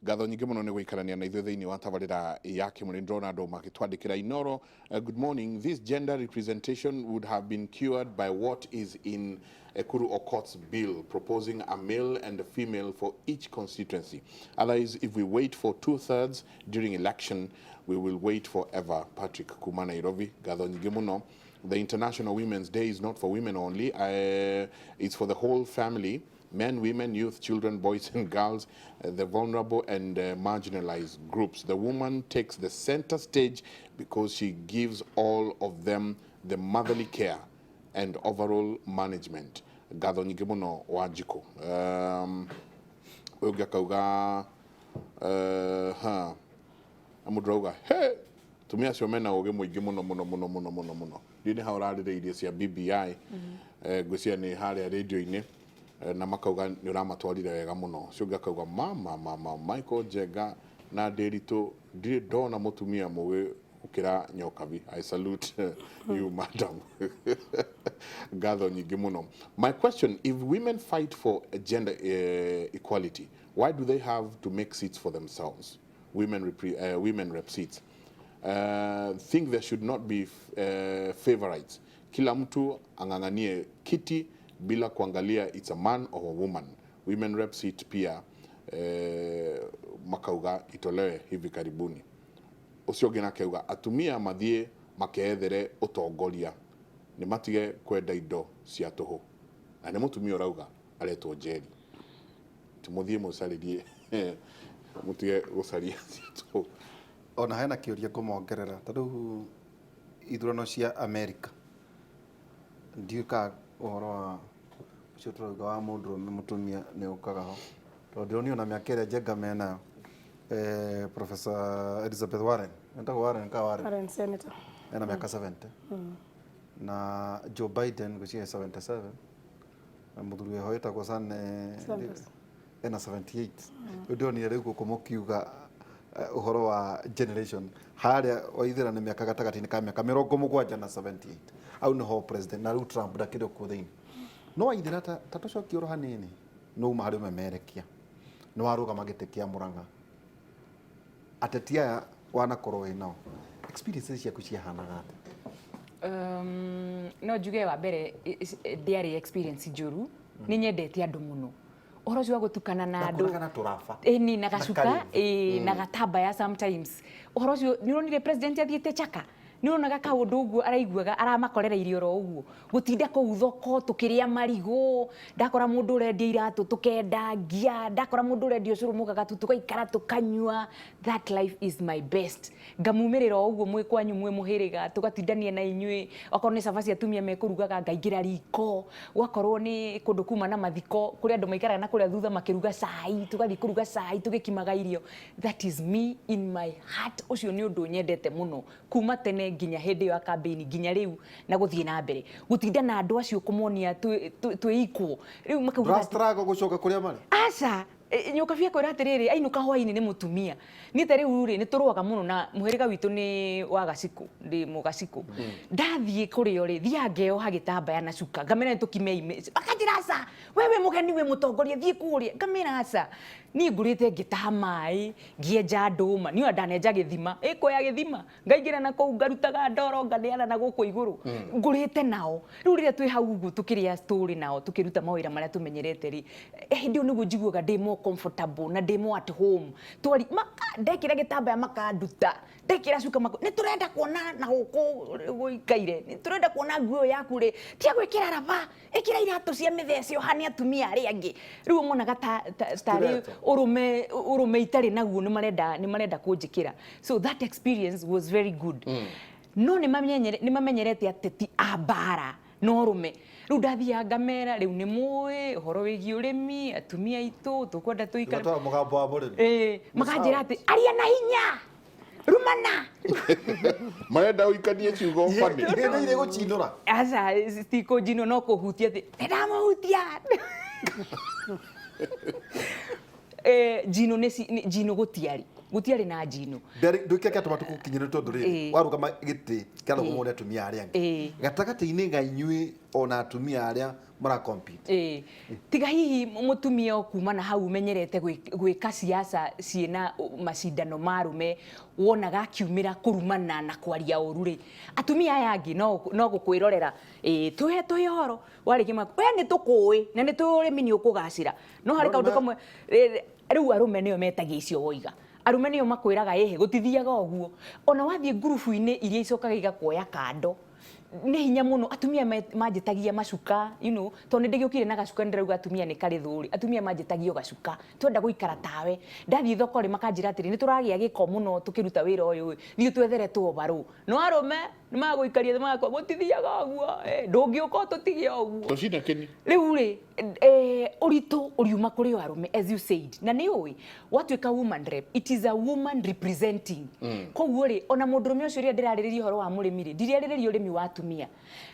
Ngatho nyingĩ mũno nĩ gũikarania na ithuĩ thĩinĩ wa tabarĩra ya Kĩmũrĩ. Ndĩrona andũ magĩtwandĩkĩra Inoro. Good morning. This gender representation would have been cured by what is in Ekuru Aukot's bill proposing a male and a female for each constituency. Otherwise, if we wait for two-thirds during election, we will wait forever. Patrick kuma Nairobi. Ngatho nyingĩ mũno. The International Women's Day is not for women only. It's for the whole family. Men, women, youth, children, boys and girls, the vulnerable and marginalized groups. The woman takes the center stage because she gives all of them the motherly care and overall management. Ngatho nyingĩ mũno Wanjikũ. Ũyũ ũngĩ akauga ha na mũndũ arauga he tumia acio mena ũgĩ mũingĩ mũno mũno mũno mũno mũno mũno. Ndiũĩ nĩ ha ũrarĩrĩirie cia BBI, ngwĩciria nĩ harĩa rĩndio-inĩ, na makauga nĩ ũramatwarire wega mũno. Ũcio ũngĩ akauga mama mama Michael Njenga na Ndĩritũ, ndirĩ ndona mũtumia mũgĩ gũkĩra Nyokabi. I salute you, madam. Ngatho nyingĩ mũno. My question: if women fight for gender equality, why do they have to make seats for themselves? Women rep seats. Think there should not be favorites. Kila mtu ang'ang'anie kiti bila kuangalia it's a man or a woman. Women rep seat pia makauga itolewe hivi karibuni. Ũcio ũngĩ nake auga atumia mathiĩ makethere ũtongoria, nĩ matige kwenda indo cia tũhũ. Na nĩ mũtumia ũrauga aretwo Njeri, timũthiĩ mũcarĩrie, mũtige gũcaria cia tũhũ. Ona hena kĩũria ngũmongerera. Ta rĩu ithurano cia America, ndiũĩ kana ũhoro wa ũcio tũrauga wa mũndũrũme mũtumia nĩ ũkaga ho, tondũ ndĩronio ona mĩaka ĩrĩa Njenga menayo, Professor Elizabeth Warren, etagwo Warren ka Warren? Warren, senator. Ena mĩaka 70, na Joe Biden ngwĩciria 77, na mũthuri weho wĩtagwo Sanders. Ena 78. Rĩu ndĩronire rĩu gũkũ mũkiuga ũhoro wa generation harĩa waithĩra nĩ mĩaka gatagatĩ-inĩ ka mĩaka 70 na 78, au nĩho president, na rĩu Trump ndakĩrĩ kuo thĩinĩ. No waithĩra ta tũcokie oro hanini, nĩ uma harĩ ũmemerekia, nĩ warũgama gĩtĩ kĩa Mũrang'a, ateti aya wanakorwo wĩ nao, experiences ciaku ciahanaga atĩa? No njuge wa mbere ndĩarĩ experience njũru. Nĩ nyendete andũ mũno, ũhoro ũcio wa gũtukana na andũ. Nakuonaga na tũraba. Ĩni na gacuka. Karĩthi. Ĩ, na gatambaya sometimes. Ũhoro ũcio nĩ ũronire president athiĩte Chaka, nĩ ũronaga kaũndũ ũguo araiguaga aramakorereirie oro ũguo, gũtinda kũu thoko tũkĩrĩa marigũ, ndakora mũndũ ũrendia iratũ tũkendangia, ndakora mũndũ ũrendia ũcũrũ mũgagatu tũgaikara tũkanyua. That life is my best. Ngamumĩrĩra o ũguo mwĩ kwanyu, mwĩ mũhĩrĩga, tũgatindania na inyuĩ. Okorwo nĩ cabaci atumia mekũrugaga, ngaingĩra riko. Gwakorwo nĩ kũndũ kuma na mathiko, kũrĩ andũ maikaraga na kũrĩa thutha makĩruga cai, tũgathiĩ kũruga cai tũgĩkimaga irio. That is me in my heart. Ũcio nĩ ũndũ nyendete mũno kuma tene nginya hĩndĩ ĩyo ya campaign nginya rĩu na gũthiĩ na mbere gũtinda na andũ acio, kũmonia twĩ equal. Rĩu makauga Ndũra struggle gũcoka kũrĩa marĩ? Aca. Nyokabi akwĩra atĩrĩrĩ, ainũka hwainĩ nĩ mũtumia. Niĩ ta rĩu rĩ, nĩ tũrũaga mũno na mũhĩrĩga witũ nĩ wa Gacikũ, ndĩ mũgacikũ. Ndathiĩ kũrĩo rĩ, thiaga ngeoha gĩtambaya na cuka, ngamera nĩ tũkime ime. Makanjĩra, "Aca, we wĩ mũgeni, wĩ mũtongoria, thiĩ kũrĩa." Ngamera, "Aca, niĩ ngũrĩte ngĩtaha maĩ, ngĩenja ndũma." Niĩ ona ndanenja gĩthima, ĩko ya gĩthima, ngaingĩra na kũu ngarutaga ndoro, nganeana na gũkũ igũrũ. Ngũrĩte nao. Rĩu rĩrĩa twĩ hau ũguo tũkĩrĩa story nao, tũkĩruta mawĩra marĩa tũmenyerete rĩ, hĩndĩ ĩyo nĩguo njiguaga ndĩ more comfortable na ndĩ more at home. Twari maka ndekĩra gĩtambaya makanduta, ndekĩra cuka maka, "Nĩ tũrenda kuona na gũkũ gũikaire, nĩ tũrenda kuona nguo ĩyo yaku rĩ, tiga gwĩkĩra raba, ĩkĩra iratũ cia mĩthece ũhane atumia arĩa angĩ." Rĩu monaga ta tarĩ Stiletto. ũrũme itarĩ naguo, nĩ marenda kũnjĩkĩra. So that experience was very good. No nĩ mamenyerete ateti a mbara no rũme. Rĩu ndathiaga ngamera, "Rĩu nĩ mũĩ ũhoro wĩgiĩ ũrĩmi, atumia aitũ tũkwenda tũikare." Ũgatwara mũgambo wa mũrĩmi. Ĩĩ, makanjĩra atĩ, "Aria na hinya, rumana." Marenda ũikanie ciugo bani. Ihĩndĩ irĩ gũcinũra. Aca, citikũnjinwo, no kũhutia atĩ nĩndamũhutia. Njino nĩ njino gũtiarĩ. Gũtiarĩ na njino. Ndũkĩa kĩatũma tũgũkinyĩre tondũ rĩrĩ warũgama gĩtĩ kĩarũgamwo nĩ atumia arĩa angĩ gatagatĩ-inĩ ga inyuĩ ona atumia arĩa mara compete. Ĩĩ, tiga hihi mũtumia o kuma na hau ũmenyerete gwĩka siasa ciĩna macindano ma arũme, wonaga akiumĩra kũrumana na kwaria ũru rĩ, atumia aya angĩ no gũkwĩrorera. Ĩĩ, tũhe ũhoro warĩkia we nĩ tũkũĩ na nĩ tũĩ ũrĩmi nĩ ũkũgacĩra, no harĩ No kaũndũ kamwe rĩu arũme nĩo metagia icio woiga, arũme nĩo makwĩraga ĩhĩ gũtithiaga ũguo. Ona wathiĩ ngurubu-inĩ iria icokaga igakuoya kando, nĩ hinya mũno atumia manjĩtagia macuka, tondũ nĩ ndĩgĩũkire na gacuka, nĩ ndĩrauga atumia nĩ karĩ thũrĩ, atumia manjĩtagia o gacuka, twenda gũikara tawe. Ndathiĩ thoko rĩ, makanjĩra atĩrĩ, nĩ tũragĩa gĩko mũno tũkĩruta wĩra ũyũ, thiĩ twethere tũobarũ. No arũme nĩ magũikaria thĩ magakwa gũtithiaga ũguo, ndũngĩũka ũtũtige ũguo. Tũcina kĩni. Rĩu rĩ, ũritũ ũriuma kũrĩ o arũme, as you said, na nĩ ũĩ watuĩka woman rep, it is a woman representing. Koguo rĩ, ona mũndũrũme ũcio rĩrĩa ndĩrarĩrĩria ũhoro wa mũrĩmi rĩ, ndirarĩrĩria ũrĩmi wa atumia.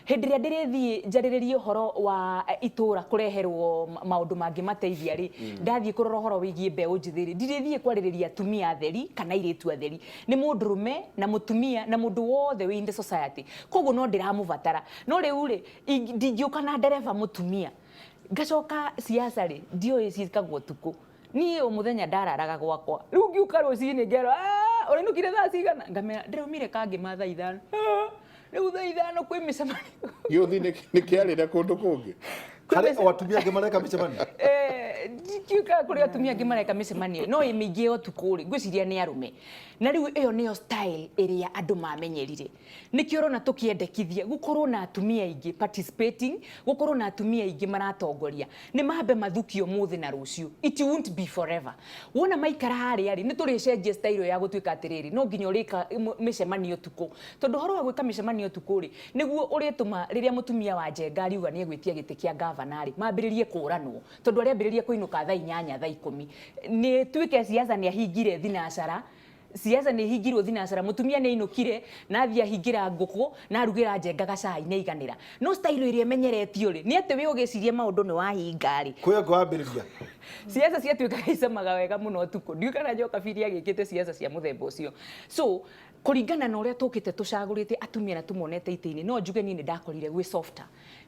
Hĩndĩ ĩrĩa ndĩrĩthiĩ njarĩrĩrie ũhoro wa itũra kũreherwo maũndũ mangĩ mateithia rĩ, ndathiĩ kũrora ũhoro wĩgiĩ mbeũ njĩthĩ rĩ, ndirĩthiĩ kwarĩrĩria atumia atheri kana airĩtu atheri, nĩ mũndũrũme na mũtumia na mũndũ wothe wĩ in the society. Koguo no ndĩramũbatara. No rĩu rĩ, ndingĩũka na ndereba mũtumia ngacoka siasa rĩ, ndiũĩ ciĩkagwo ũtukũ. Niĩ o mũthenya ndararaga gwakwa, rĩu ngiũka rũcinĩ ngerwo, ũrainũkire thaa cigana? Ngamera ndĩraumire kangĩma thaa 5. Rĩu thaa 5 kwĩ mĩcemanio. Gĩũthi nĩ kĩarĩre kũndũ kũngĩ. Harĩ o atumia angĩ mareka mĩcemanio? Ndikiuga kũrĩ atumia angĩ mareka mĩcemanio, no ĩ mĩingĩ ya ũtukũ rĩ, ngwĩciria nĩ arũme. Na rĩu ĩyo nĩyo style ĩrĩa andũ mamenyerire. Nĩkĩo ũrona tũkĩendekithia gũkorwo na atumia aingĩ participating, gũkorwo na atumia aingĩ maratongoria. Nĩ mambe mathukio ũmũthĩ na rũciũ. It won't be forever. Wona maikara harĩa rĩ, nĩ tũrĩcenjia style ya gũtuĩka atĩrĩrĩ, no nginya ũrĩka mĩcemanio ũtukũ. Tondũ ũhoro wa gwĩka mĩcemanio ũtukũ rĩ, nĩguo ũrĩtũma rĩrĩa mũtumia wa Njenga ariuga nĩ egwĩtia gĩtĩ kĩa gavana rĩ, mambĩrĩrie kũranwo. Tondũ arĩambĩrĩria kũinũka thaa 8, thaa 10. Nĩ tuĩke siasa nĩ ahingire thinacara, siasa nĩ ihingirwo thinacara, mũtumia nĩ ainũkire na athiĩ ahingĩra ngũkũ na arugĩra Njenga gacai nĩ aiganĩra. No style ĩrĩa ĩmenyeretio rĩ, nĩ atĩ we ũgĩciria maũndũ nĩ wahinga rĩ. Kwĩ ũngĩ wambĩrĩria. Siasa ciatuĩkaga icamaga wega mũno ũtukũ. Ndiũĩ kana Njoka Biri agĩkĩte siasa cia mũthemba ũcio. So kũringana na ũrĩa tũkĩte tũcagũrĩte atumia na tũmonete itĩ-inĩ, no njuge niĩ nĩ ndakorire gwĩ softer.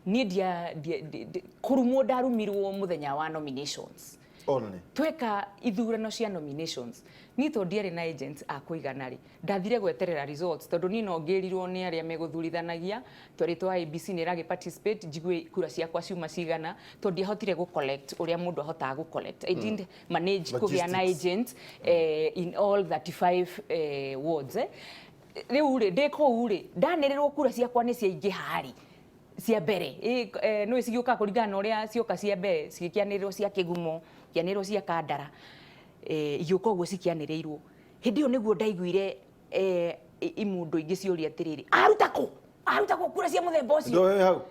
Niĩ kũrumwo ndarumirwo mũthenya wa nominations. Only. Tweka ithurano cia nominations, niĩ tondũ ndiarĩ na agents a kũigana rĩ, ndathire gweterera results, tondũ niĩ no ngĩrirwo nĩ arĩa megũthurithanagia, twerĩtwo IEBC nĩ ĩragĩ participate, njigue kura ciakwa ciuma cigana, tondũ ndiahotire gũ collect ũrĩa mũndũ ahotaga gũ collect. I didn't manage kũgĩa na Logistics. agent in all 35 wards. Rĩu rĩ, ndĩ kũu rĩ, ndanĩrĩrwo kura ciakwa nĩ ciaingĩha rĩ, cia mbere. Nĩ cigĩũkaga kũringana na ũrĩa cioka cia mbere, cigĩkĩanĩrĩrwo cia Kĩgumo, ikĩanĩrĩrwo cia Kandara, igĩũka ũguo cikĩanĩrĩirwo. Hĩndĩ ĩyo nĩguo ndaiguire imundo ingĩ ciũria atĩrĩrĩ, aruta kũ? Aruta kũ kura cia mũthemba ũcio? Ndoe hau.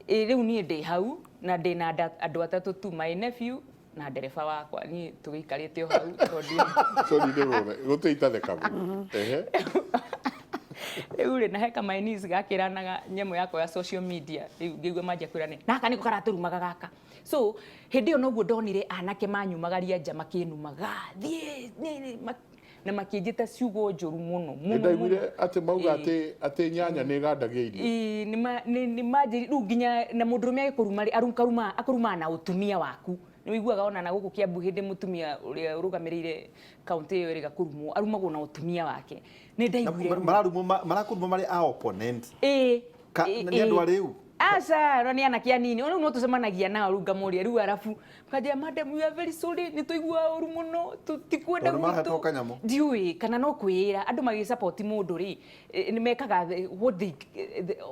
Rĩu niĩ ndĩ hau na ndĩ na andũ atatũ tu, my nephew na ndereba wakwa, niĩ tũgĩikarĩte o hau tondũ Sorry, nĩ wothe, gũtirĩ itathekagwo. Ehe. Rĩu rĩ, na heka my niece gakĩranaga nyamũ yakwa ya social media, rĩu ngĩigua manjia kwĩrane, naka nĩko karatũrumaga gaka. So hĩndĩ ĩyo noguo ndonire anake manyumagaria nja makĩnumaga, thiĩ, nĩ, na makĩnjĩta ciugo njũru mũno, mũno, Nĩ ndaiguire mũno. atĩ mauga atĩ nyanya nĩ ĩgandagia irio. Ĩĩ, nĩ manjĩrire, rĩu nginya na mũndũrũme agĩkũruma rĩ, akũrumaga na ũtumia waku. Nĩ ũiguaga ona na gũkũ Kiambu hĩndĩ mũtumia ũrĩa ũrũgamĩrĩire kaunti ĩyo ĩrĩga kũrumwo, arumagwo na ũtumia wake. Nĩ ndaiguire ruo. Mararumwo marakũrumwo marĩ a opponent. Ĩĩ, Ka- nĩ andũ arĩu? Aca, no nĩ anake anini. Rĩu no tũcemanagia nao rĩu ngamũria rĩu arabu. Kanjia, madam, we are very sorry, nĩ tũiguaga ũru mũno, tũtikwenda Tondũ mahetwo gwitũ. kanyamũ. Ndiũĩ kana no kwĩĩra andũ magĩsupport mũndũ rĩ, nĩ mekaga what they,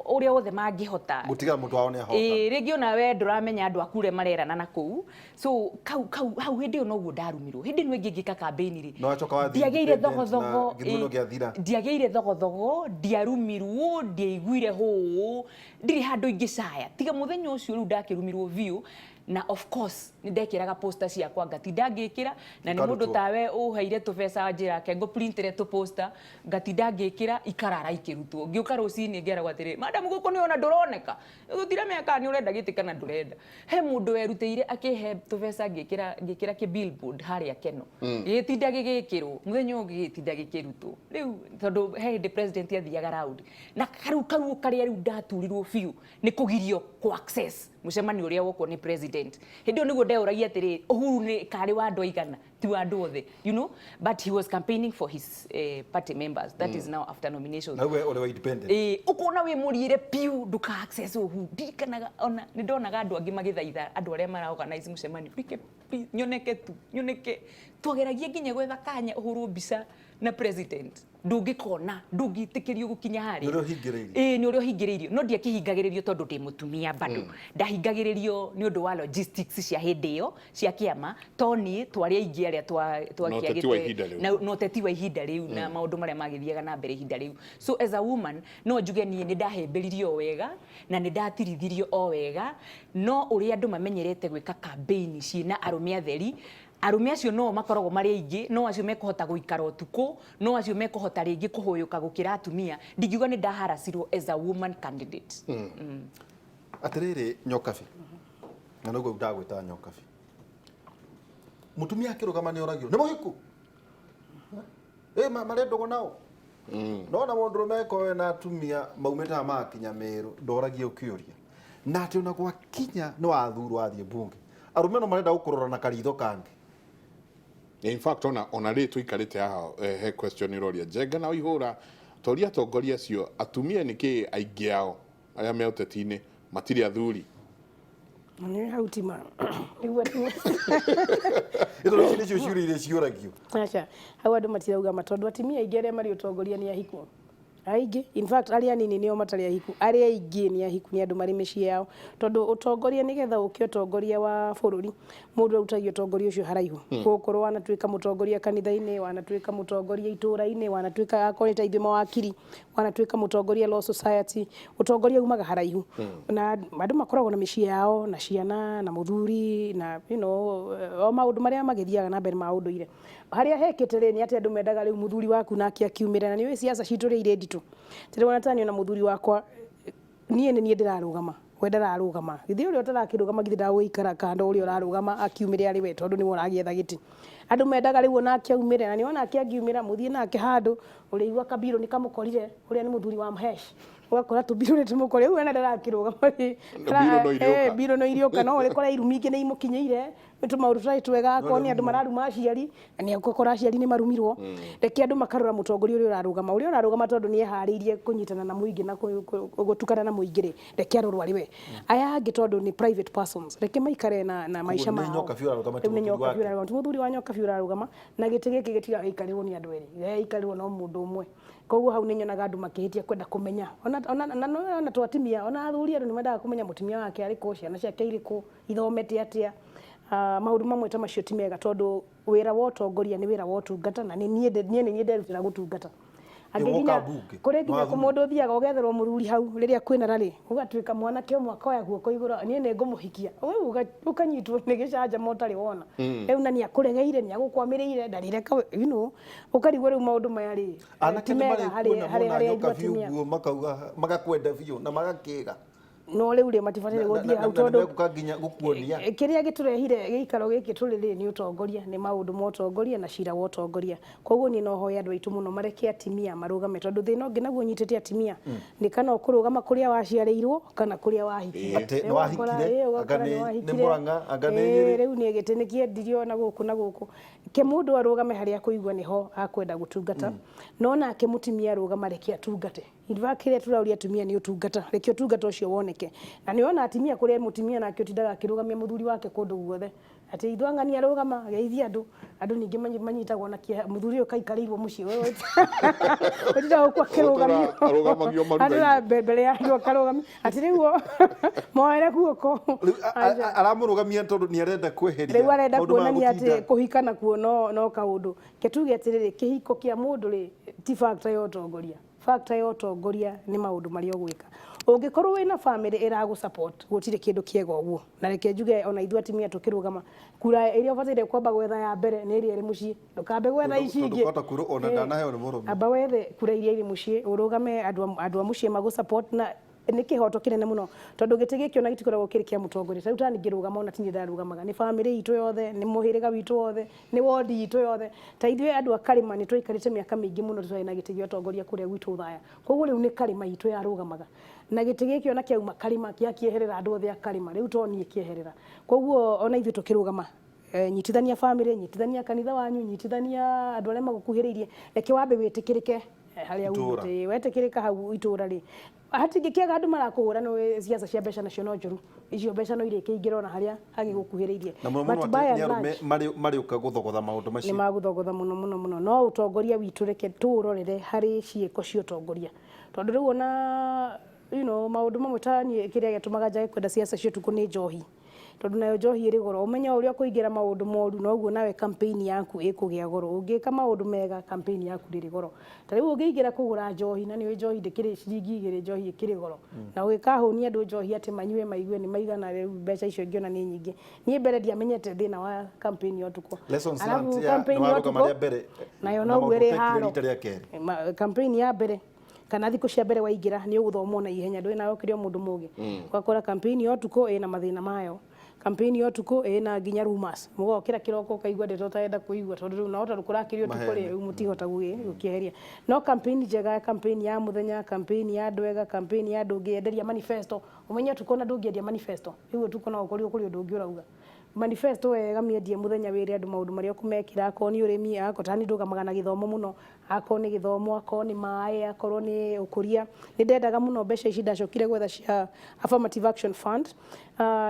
ũrĩa wothe mangĩhota. Gũtiga mũndũ wao nĩ ahota. Ĩĩ, rĩngĩ ona we ndũramenya andũ aku ũrĩa marerana na kũu. So kau hau hĩndĩ ĩyo noguo ndarumirwo. Hĩndĩ ĩno ĩngĩ ngĩka campaign rĩ, No wacoka wathiĩ ndiagĩire independent na thogothogo, gĩthurano ĩĩ, gĩathira. ndiagĩire thogothogo, ndiarumirwo, ndiaiguire hũũ, ndirĩ handũ ingĩcaya. Tiga mũthenya ũcio rĩu ndakĩrumirwo biũ, Na of course nĩ ndekĩraga poster ciakwa, ngatinda ngĩkĩra, na nĩ mũndũ Ikarutwo. Tawe ũheire tũbeca njĩra ke ngũprintĩre tũposter, ngatinda ngĩkĩra, ikarara ikĩrutwo. Ngĩũka rũcinĩ ngĩragwo atĩrĩ, "Madam, gũkũ nĩ ona ndũroneka, gũtiramenya kana nĩ ũrenda gĩtĩ kana ndũrenda." He mũndũ werutĩire akĩhe tũbeca, ngĩkĩra kĩ billboard harĩa Keno, gĩgĩtinda gĩgĩkĩrwo, mũthenya ũngĩ gĩgĩtinda gĩkĩrutwo. Rĩu tondũ he hĩndĩ president athiaga round na karu karuo karĩa rĩu ndaturirwo biũ nĩ kũgirio kũ access mũcemanio ũrĩa wokwo nĩ president. Hĩndĩ ĩyo nĩguo ndeũragia atĩrĩ, Uhuru nĩ karĩ wa andũ aigana, ti wa andũ othe, but he was campaigning for his party members. That is now after nominations. Na we ũrĩ wa independent. Ĩĩ, ũkona wĩ mũriĩre piũ, ndũka access Uhuru. Ndirikanaga ona nĩ ndonaga andũ angĩ magĩthaitha andũ arĩa mara organize mũcemanio, "Rike, please, nyoneke tu, nyoneke." Twageragia nginya gwetha kanya ũhũrwo mbica na president, ndũngĩkona, ndũngĩtĩkĩrio gũkinya harĩa. Nĩ ũrĩa ũhingĩrĩirio. Ĩĩ, nĩ ũrĩa ũhingĩrĩirio, no ndiakĩhingagĩrĩrio tondũ ndĩ mũtumia, bado ndahingagĩrĩrio nĩ ũndũ wa logistics cia hĩndĩ ĩyo cia kĩama, to niĩ twarĩ aingĩ arĩa Na ũteti wa ihinda rĩu. Na ũteti wa ihinda rĩu na maũndũ marĩa magĩthiaga na mbere ihinda rĩu. So as a woman, no njuge niĩ nĩ ndahĩmbĩririo o wega na nĩ ndatirithirio o wega, no ũrĩa andũ mamenyerete gwĩka campaign ciĩna arũme atheri, arũme acio no makoragwo marĩ aingĩ, no acio mekũhota gũikara ũtukũ, no acio mekũhota rĩngĩ kũhũyũka gũkĩra atumia. Ndingiuga nĩ ndaharacirwo as a woman candidate. Atĩrĩrĩ, Nyokabi, na noguo ndagwĩta Nyokabi, mũtumia akĩrũgama nĩ oragio nĩ mũhiku, ĩ marĩ ndũgũ nao, no na mũndũrũme akorwo na atumia maumĩte haha magakinya Mĩrũ, ndoragio kĩũria. Na atĩ ona gwakinya nĩ wathurwo wathiĩ mbunge, arũme no marenda gũkũrora na karitho kangĩ. In fact, ona rĩ tũikarĩte haha, he question ĩroria Njenga na Waihũra, toria atongoria acio atumia nĩkĩ aingĩ ao arĩa me ũteti-inĩ matirĩ athuri. Nĩ hau tima nĩguo. Ĩtondũ ici nĩcio ciũria iria ciũragio. Aca, hau andũ matirauga ma, tondũ atumia aingĩ arĩa marĩ ũtongoria nĩ ahiku aingĩ. In fact, arĩa anini nĩo matarĩ ahiku, arĩa aingĩ nĩ ahiku, nĩ andũ marĩ mĩciĩ yao, tondũ ũtongoria, nĩgetha ũke ũtongoria wa bũrũri, mũndũ arutagia ũtongoria ũcio haraihu. Gũkorwo wanatuĩka mũtongoria kanitha-inĩ, wanatuĩka mũtongoria itũũra-inĩ, wanatuĩka akorwo nĩ ta ithuĩ mawakiri, wanatuĩka mũtongoria law society, ũtongoria umaga haraihu. Na andũ makoragwo na mĩciĩ yao na ciana na mũthuri na o maũndũ marĩa magĩthiaga na mbere ma ũndũire. Harĩa hekĩte rĩ, nĩ atĩ andũ mendaga rĩu mũthuri waku nake akiumĩra, na nĩ ũĩ siasa citũ rĩ irĩ nditũ. Tarĩu ona taniĩ na mũthuri wakwa, niĩ nĩ niĩ ndĩrarũgama, we ndararũgama. Githĩ ũrĩa ũtarakĩrũgama, githĩ ndagũgĩikara kando ũrĩa ũrarũgama akiumĩre arĩ we, tondũ nĩwe ũragĩetha gĩtĩ? Andũ mendaga rĩu onake aumĩre, na nĩ onake angiumĩra, mũthiĩ nake handũ ũrĩigua kabirũ nĩ kamũkorire, ũrĩa nĩ mũthuri wa Mhesh, ũgakora tũbirũ nĩ tũmũkore rĩu ena ndarakĩrũgama rĩ. Mbirũ no irĩũka. Mbirũ no irĩũka, no ũrĩkora irumi ingĩ nĩ imũkinyĩire, nĩ tũmaũndũ tũtarĩ twega, akorwo nĩ andũ mararuma aciari, na nĩ ũgakora aciari nĩ marumirwo. Reke andũ makarora mũtongoria ũrĩa ũrarũgama, ũrĩa ũrarũgama, tondũ nĩ eharĩirie kũnyitana na mũingĩ na gũtukana na mũingĩ rĩ, reke arorwo arĩ we. Aya angĩ, tondũ nĩ private persons, reke maikare na maica nĩ mao. Nyoka biũ ũrarũgama, ti Rĩu nĩ mũthuri Nyoka wake. biũ ũrarũgama, ti mũthuri wa Nyoka biũ ũrarũgama, na gĩtĩ gĩkĩ gĩtigagĩikarĩrwo nĩ andũ erĩ, gĩgaikarĩrwo no mũndũ ũmwe. Koguo hau nĩ nyonaga andũ makĩhĩtia kwenda kũmenya ona to atumia, ona athuri, andũ nĩ mendaga kũmenya mũtumia wake arĩ kũ, ciana ciake irĩ kũ, ithomete atĩa. Maũndũ mamwe ta macio ti mega, tondũ wĩra wa ũtongoria nĩ wĩra wa ũtungata, na nĩ niĩ niĩ nĩ niĩ nderutĩra gũtungata. Angĩ Woka nginya mbunge, kũrĩ nginya wathurwo. mũndũ ũthiaga ũgetherwo mũthuri hau rĩrĩa kwĩna rarĩ, ũgatuĩka mwanake ũmwe akoya guoko igũrũ, "Niĩ nĩ ngũmũhikia." Rĩu ũkanyitwo nĩ gĩcanjama ũtarĩ wona rĩu, na nĩ akũregeire, nĩ agũkwamĩrĩire, ndarĩreka, ũkarigwo rĩu maũndũ maya rĩ Anake ti nĩ mega marĩ harĩ kuona harĩ mona harĩ Nyoka aitũ biũ atumia. ũguo makauga magakwenda biũ na magakĩga. No rĩu rĩ, matibataire gũthiĩ hau, na tondũ nĩmegũka nginya gũkuonia. Kĩrĩa gĩtũrehire gĩikaro gĩkĩ tũrĩ rĩ, nĩ ũtongoria, nĩ maũndũ ma ũtongoria na cira wa ũtongoria. Koguo niĩ no hoe andũ aitũ mũno mareke atimia marũgame, tondũ thĩna ũngĩ naguo ũnyitĩte atimia nĩ kana ũkũrũgama kũrĩa waciarĩirwo kana kũrĩa wahikire. Atĩ nĩ Rĩu ũgakora, wahikire, ũgakora anga nĩ nĩ wahikire. Mũrang'a, anga nĩ Nyĩrĩ. Rĩu nĩ gĩtĩ nĩ kĩendirio na gũkũ na gũkũ, ke mũndũ arũgame harĩa akũigua nĩho akwenda gũtungata, no nake mũtumia arũgama, reke atungate. In fact, kĩrĩa tũrauria atumia nĩ ũtungata, reke ũtungata ũcio woneke. Na nĩ wona atimia, kũrĩa mũtumia nake ũtindaga akĩrũgamia mũthuri wake kũndũ guothe, atĩ ithwang'ani arũgama geithia andũ, andũ ningĩ manyitagwo na kĩeha, mũthuri ũyũ kaikarĩirwo mũciĩ, wewe ũtindaga gũkũ akĩrũgamio. Arũgamagio maruga-inĩ. Atũra mbere ya andũ akarũgamio atĩ rĩu moere guoko. Rĩu aramũrũgamia tondũ nĩ arenda kweheria Rĩu arenda maũndũ ma kuonania atĩ gũtinda. kũhika nakuo no kaũndũ ke. Tuge atĩrĩrĩ, kĩhiko kĩa mũndũ rĩ, ti factor ya ũtongoria. Factor ya ũtongoria nĩ maũndũ marĩa ũgwĩka. Ũngĩkorwo wĩna family ĩragũ support, gũtirĩ kĩndũ kĩega ũguo. Na reke njuge ona ithuĩ atumia tũkĩrũgama, kura ĩrĩa ũbataire kwamba gwetha ya mbere nĩ ĩrĩa ĩrĩ mũciĩ, ndũkambe gwetha ici Tondũ ingĩ. kwahota kwĩrwo ona ndanaheo nĩ mũrũme. Amba wethe kura iria irĩ mũciĩ, ũrũgame andũ a mũciĩ magũ support, na nĩ kĩhoto kĩnene mũno tondũ gĩtĩ gĩkĩ ona gĩtikoragwo kĩrĩ kĩa mũtongoria. Ta rĩu tani ngĩrũgama ona tinie ndarũgamaga, nĩ bamĩrĩ itũ yothe, nĩ mũhĩrĩga witũ wothe, nĩ wondi itũ yothe. Ta ithuĩ andũ a Karĩma nĩ twaikarĩte mĩaka mĩingĩ mũno tũtarĩ na gĩtĩ gĩa ũtongoria kũrĩa gwitũ Othaya. Koguo rĩu nĩ Karĩma itũ yarũgamaga, na gĩtĩ gĩkĩ ona kĩauma Karĩma gĩakĩeherera andũ othe a Karĩma, rĩu to niĩ kĩeherera. Koguo ona ithuĩ tũkĩrũgama, nyitithania famĩlĩ, nyitithania kanitha wanyu, nyitithania andũ arĩa magũkuhĩrĩirie, reke wambe wĩtĩkĩrĩke harĩa Itũũra. umĩte. Wetĩkĩrĩka hau itũũra rĩ, hatingĩkĩaga andũ marakũhũra. Nĩ siasa cia mbeca nacio no njũru, icio mbeca no irĩkĩingĩra ona harĩa hagĩgũkuhĩrĩirie. Na mũno mũno But by atĩ and nĩ arũme large, marĩũka gũthogotha maũndũ nĩ macio. magũthogotha mũno mũno mũno. No ũtongoria witũ reke tũũrorere harĩ ciĩko cia ũtongoria, tondũ rĩu ona maũndũ mamwe ta niĩ kĩrĩa gĩatũmaga njage kwenda siasa cia ũtukũ nĩ njohi, tondũ nayo njohi ĩrĩ goro. Ũmenye o ũrĩa ũkũingĩra maũndũ moru noguo nawe campaign yaku ĩkũgĩa goro. Ũngĩka maũndũ mega, campaign yaku ndĩrĩ goro. Ta rĩu ũngĩingĩra kũgũra njohi, na nĩũĩ njohi ndĩkĩrĩ ciringi 2, njohi ĩkĩrĩ goro, na ũgĩkahũnia andũ njohi atĩ manyue maigue nĩ maigana, rĩu mbeca icio ingĩona nĩ nyingĩ. Niĩ mbere ndiamenyete thĩna wa campaign ya ũtukũ. Lessons Alafu learned ya campaign nĩ ya warũgama ũtukũ, rĩa mbere nayo na noguo maũndũ ĩrĩ ũtekire haro. rita rĩa kerĩ. Campaign ya mbere kana thikũ cia mbere waingĩra nĩ ũgũthomwo na ihenya, ndũĩ nawe ũkĩrĩ o mũndũ mũgĩ. Ũgakora campaign ya ũtukũ ĩna mathĩna mayo, campaign ya ũtukũ ĩna nginya rumors, mũgokĩra kĩroko ũkaigua ndeto ũtarenda kũigua, tondũ rĩu no tondũ kũrakĩrio ũtukũ rĩ, rĩu mũtihota gũkĩeheria. No campaign njega, campaign ya mũthenya, campaign ya andũ ega, campaign ya andũ ũngĩenderia manifesto, ũmenye ũtukũ ona ndũngĩendia manifesto, rĩu ũtukũ no ũkorirwo kũrĩ ũndũ ũngĩ ũrauga manifesto wega, mĩendie mũthenya, wĩre andũ maũndũ marĩa ũkũmekĩra, akorwo nĩ ũrĩmi, akorwo tani ndũgamaga na gĩthomo mũno, akorwo nĩ gĩthomo, akorwo nĩ maĩ, akorwo nĩ ũkũria. Nĩ ndendaga mũno mbeca ici ndacokire gwetha cia Affirmative Action Fund,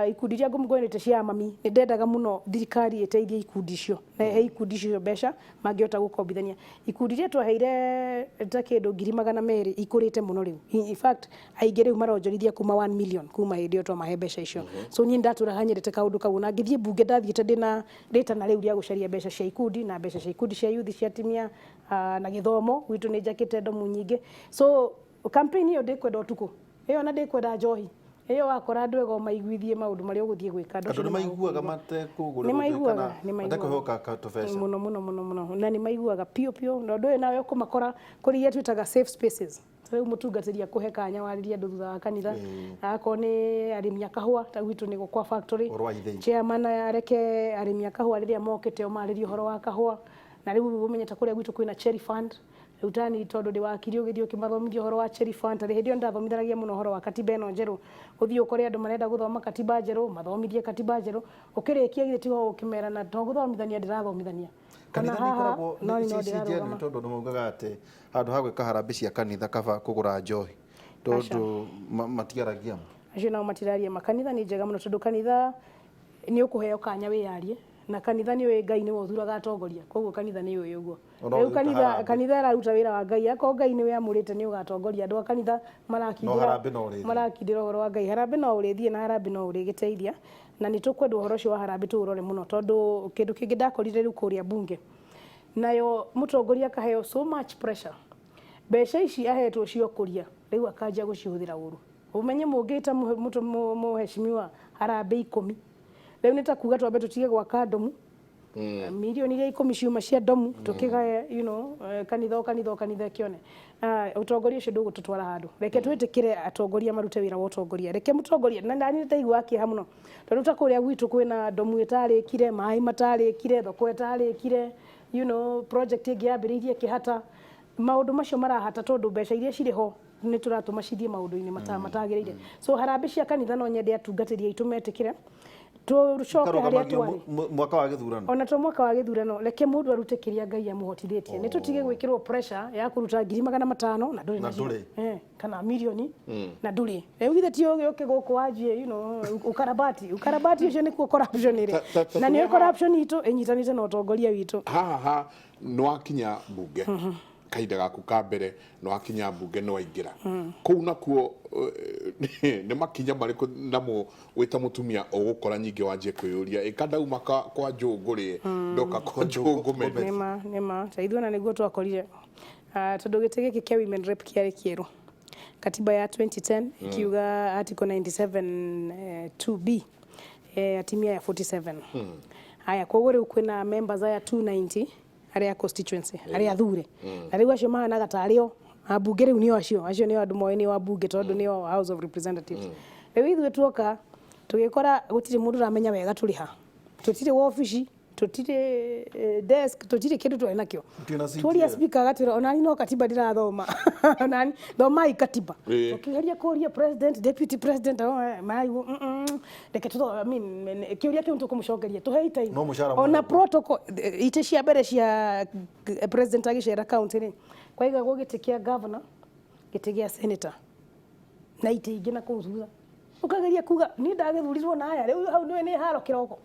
ikundi iria ngũmũgwenete cia mami, nĩ ndendaga mũno thirikari ĩteithie ikundi icio na ĩhe ikundi icio mbeca mangĩhota gũkombithania. Ikundi iria twaheire ta kĩndũ 200,000 ikũrĩte mũno rĩu. In fact aingĩ rĩu maronjorithia kuma 1 million kuma hĩndĩ ĩyo twamahe mbeca icio. So niĩ ndatũraga nyendete kaũndũ kau, na ngĩthiĩ mbunge ndathiĩte ndĩna rĩtana rĩu rĩa gũcaria mbeca cia ikundi, na mbeca cia ikundi cia youth, cia atumia, na gĩthomo gwitũ nĩ njakĩte ndomu nyingĩ. So campaign ĩyo ndĩkwenda ũtukũ ĩyo, na ndĩkwenda njohi ĩyo, wakora andũ ega ũmaiguithie maũndũ marĩa ũgũthiĩ gwĩka. Andũ Andũ acio nĩ maiguaga matekũgũrĩrwo nĩ maiguaga, kana nĩ maiguaga. matekũheo tũbeca. Mũno mũno mũno mũno, na nĩ maiguaga piũ piũ. Na ũndũ ũyũ nawe ũkũmakora kũrĩ iria twĩtaga safe spaces. Ta rĩu mũtungatĩri akũhe kanya warĩrie andũ thutha wa kanitha, akorwo nĩ arĩmi a kahũa, ta gwitũ nĩ kwa factory, Ũhoro wa ithĩi. Chairman areke arĩmi a kahũa rĩrĩa mokĩte o marĩrie ũhoro wa kahũa. Na rĩu ũmenyete kũrĩa gwitũ kwĩna cherry fund, rĩu tani tondũ ndĩ wakiri ũgĩthiĩ ũkĩmathomithia ũhoro wa cherry fund. Tarĩ hĩndĩ ĩyo nĩndathomithanagia mũno ũhoro wa katiba ĩno njerũ, ũthiĩ ũkore andũ marenda gũthoma katiba njerũ, mathomithie katiba njerũ, ũkĩrĩkia githĩ tiho ũkĩmera na to gũthomithania ndĩrathomithania. Kanitha Ona nĩ haha, ikoragwo no nĩ no ci genuine, ndĩrarũgama. tondũ nĩ maugaga atĩ handũ ha gwĩka harambĩ cia kanitha kaba kũgũra njohi, tondũ matiaragia ma. Acio nao matiraria ma. Kanitha nĩ njega mũno, tondũ kanitha nĩ ũkũheo kanya wĩyarie, na kanitha nĩ ũĩ Ngai nĩwe ũthuraga atongoria, koguo kanitha nĩ ũĩ ũguo. Ona Rĩu ũgĩruta kanitha harambee. Kanitha ĩraruta wĩra wa Ngai, akorwo Ngai nĩwe amũrĩte nĩ ũgatongoria andũ a kanitha No harambee no ũrĩthiĩ. Marakindĩra ũhoro wa Ngai. Harambee no ũrĩthiĩ, na harambee no ũrĩgĩteithia, na nĩ tũkwenda ũhoro ũcio wa harambee tũũrore mũno, tondũ kĩndũ kĩngĩ ndakorire rĩu kũrĩa bunge nayo, mũtongoria akaheo so much pressure, mbeca ici ahetwo cia ũkũria, rĩu akanjia gũcihũthĩra ũru. Ũmenye mũngĩta mũheshimiwa harambee 10, rĩu nĩ ta kuga twambe tũtige gwaka ndomu, milioni iria 10 ciuma cia ndomu tũkĩgaye kanitha o kanitha o kanitha ĩkĩone. Ũtongoria ũcio ndũgũtũtwara handũ. Reke twĩtĩkĩre atongoria marute wĩra wa ũtongoria, reke mũtongoria na nani ndaigua kĩeha mũno, tondũ ta kũrĩa gwitũ kwĩna ndomu ĩtarĩkire, maĩ matarĩkire, thoko ĩtarĩkire, project ĩngĩ yambĩrĩirie kĩhata. Maũndũ macio marahata tondũ mbeca iria cirĩ ho nĩ tũratũma cithiĩ maũndũ-inĩ matagĩrĩire. So harambĩ cia kanitha no nyende atungatĩri aitũ metĩkĩre tũcoke harĩa Ikarũgamagio twarĩ. Mwaka wa gĩthurano. Ona to mwaka wa gĩthurano, reke mũndũ arute kĩrĩa Ngai amũhotithĩtie. Nĩ tũtige gwĩkĩrwo pressure ya kũruta 500,000 na ndũrĩ Na nacio. ndũrĩ. Kana milioni na ndũrĩ. Rĩu githĩ ti ũgĩ ũke gũkũ wanjie ukarabati ũcio nĩkuo corruption ĩrĩ. Ta Na nĩyo tuge corruption itũ ĩnyitanĩte na ũtongoria witũ. Haha ha nĩ wakinya mbunge kahinda gaku ka mbere, nĩ wakinya mbunge, nĩ waingĩra kũu nakuo, nĩ makinya marĩkũ namo wĩta mũtumia ũgũkora nyingĩ wanjie kwĩyũria ĩka ndauma kwa njũngũ rĩ, ndoka kwa njũngũ mene? Nĩma nĩma, ta ithuĩ ona nĩguo twakorire. Ah, tondũ gĩtĩ gĩkĩ kĩa women rep kĩarĩ kĩerũ. Katiba ya 2010 ikiuga article 97 2B, atimia ya 47. Haya, koguo rĩu kwĩna members aya 290 arĩa constituency, arĩa athure, na rĩu acio mahanaga tarĩ o ambunge. Rĩu nĩo acio nĩo andũ moĩ nĩo ambunge, tondũ nĩo House of Representatives. Rĩu ithuĩ tuoka tũgĩkora gũtirĩ mũndũ ũramenya wega tũrĩ ha, tũtirĩ wabici, tũtirĩ desk, tũtirĩ kĩndũ twarĩ nakĩo. Mũtirĩ na seat. Tuoria ĩyo. Speaker agatwĩra, "Onani no katiba ndĩrathoma, onani thomai katiba." Tũkĩgeria kũria president, deputy president, oh, maraigua, reke tũtho, I mean, kĩũria kĩu tũkũmũcokeria, tũhei time." No mũcara ona mũnene. Protocol, itĩ cia mbere cia president agĩcera county rĩ, kwaigagwo gĩtĩ kĩa governor, gĩtĩ gĩa senator na itĩ ingĩ na kũu thutha. Ũkageria kuga niĩ ndagĩthurirwo na aya, rĩu hau nĩwe nĩ haro kĩroko,